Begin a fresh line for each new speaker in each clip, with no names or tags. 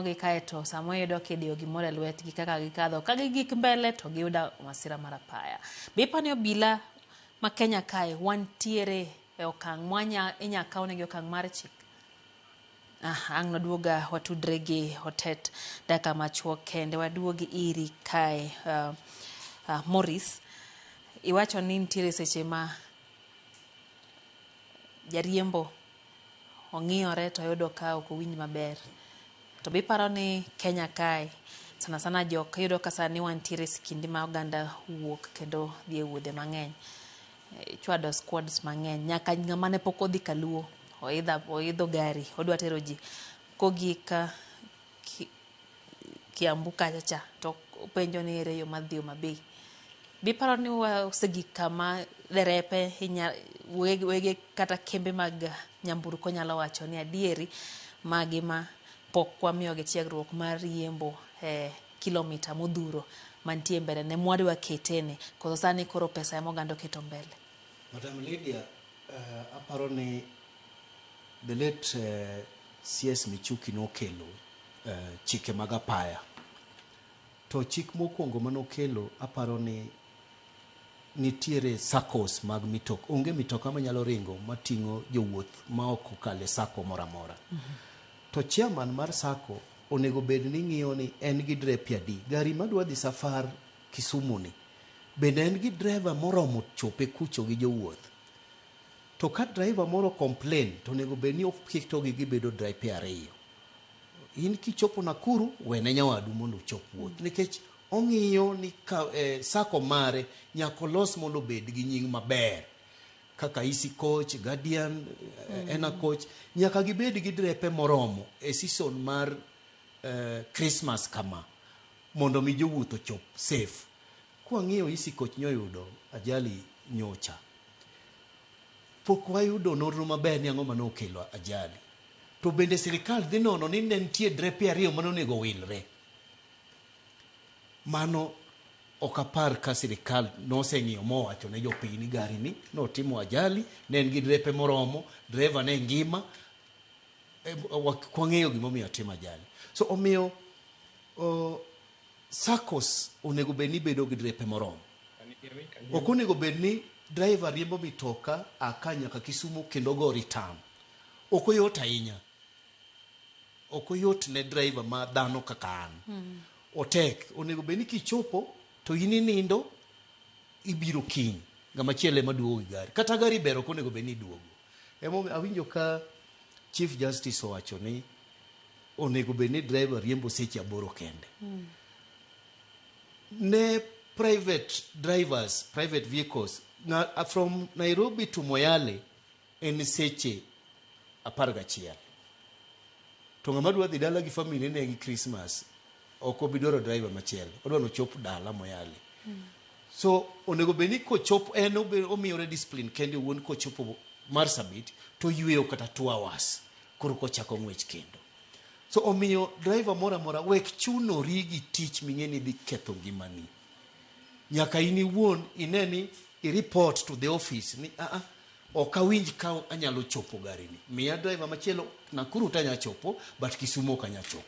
Gi kaeto sama iyudo kidiyo gimoro e lwetgi kaka gikadho ka gigik mbele to giyudo masira mar apaya. Be ipani obila ma Kenya kae wantiere e okang' mwanya inya kawnegi okang' mar chik? Ah, ang' noduoga watudre gi Otet dakika machuok kende waduogi iri kae Morris iwacho ni nitiere seche ma jariembo ong'iyore to oyudo ka ok owinj maber. To be iparo ni Kenya kae sana sana jok iyudo ka sani wantiere e kinde ma oganda wuok kendo dhi e wuodhe mang'eny. Ichwado squads mang'eny nyaka ng'ama ne pok odhi kaluo oidho oidho gari odwa tero ji kogik Kiambu kacha cha to openjo ni ere yo madhi Homa Bay. Be iparo ni wasegik kama derepe inya wege kata kembe mag nyamburko nyalo wacho ni adieri magi ma pok wamiyogi tiegruok mar riembo e kilomita modhuro mantie mbele ne mwadwa ketene koso sani koro pesa ema oganda oketo mbele.
Madam Lydia, aparo ni the late CS Michuki nokelo chike mag apaya. To chik mokwongo manokelo aparo ni nitiere SACCOs mag mitoka. Onge mitoka manyalo ringo mating'o jowuoth ma ok okalo e SACCO moro amora. To chairman mar SACCO onego bed ni ng'iyo ni en gi drepe adi. Gari madwa dhi safar Kisumu ni, bende en gi driver moromo chope kucho gi jowuoth. To ka driver moro complain to onego bed ni oketogi gibedo dripe ariyo. In kichopo Nakuru, wene nyawadu mondo ochop wuoth. Nikech ong'iyo ni ka, SACCO mare nyaka olos mondo obed gi nying maber. Kaka Easy Coach, Guardian, Ena Coach, nyaka gibed gi drepe moromo e season mar Christmas kama mondo mi jowuoth ochop safe. Kwang'iyo Easy Coach nyoyudo ajali nyocha. Pok wayudo nonro maber ni ang'o mane okelo ajali. To bende sirikal dhi nono ni ne nitie drepe ariyo mane onego owilre. Mano ok apar ka sirikal noseng'iyo mowacho ne jopiny ni gari ni notimo ajali, ne en gi drepe moromo, driver ne ngima, wang'eyo gimomiyo otimo ajali. So omiyo SACCOs onego bed ni bedo gi drepe moromo. Ok onego bed ni driver riembo mitoka a ka nyaka Kisumu kendo go return. Ok oyot ahinya. Ok oyot ne driver ma dhano kaka an. Otek. Onego bed ni kichopo to in inindo ibiro kiny. Ng'ama chielo ema duogo gi gari. Kata gari ber ok onego bed ni iduogo. Emomiyo awinjo ka Chief Justice owacho ni onego bed ni driver riembo seche 8 kende. Ne private drivers, private vehicles, from Nairobi to Moyale en seche 11. To ng'ama dwa dhi dala gi family ne gi Christmas, ok obi dwaro driver machielo. Odwa ni ochop dala Moyale. So onego bed ni kochopo en omiyore discipline kende owuon kochopo Marsabit to oyweyo kata 2 hours koro kochako ng'wech kendo. So omiyo driver moro amora wek chunori gi tich ming'e ni dhi ketho ngimani. Nyaka in iwuon ine ni i report to the office ni a ok awinj ka anyalo chopo gari ni. Miya driver machielo Nakuru to anya chopo but Kisumu ok anya chopo.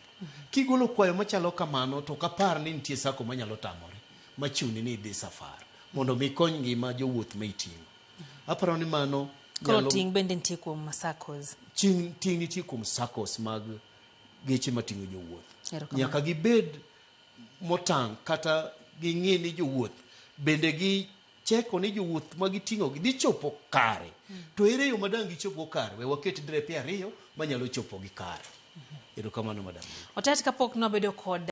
Kigolo kwayo machalo kamano to ok apar ni nitie SACCO manyalo tamore machuni ni idhi safar mondo mi ikony ngima jowuoth ma iting'o. Aparo ni mano
Koro ting' bende nitie kuom SACCOs.
Ting' nitie kuom SACCOs mag geche mating'o jowuoth. Nyaka gibed motang' kata ging'i ni jowuoth bende gi cheko ni jowuoth ma giting'o gi dhi chopo kare. To ere yo ma dang' gichopgo kare? We waket drepe ariyo manyalo chopo gi kare. Erokamano madam.
Otet kapok nwabedo kod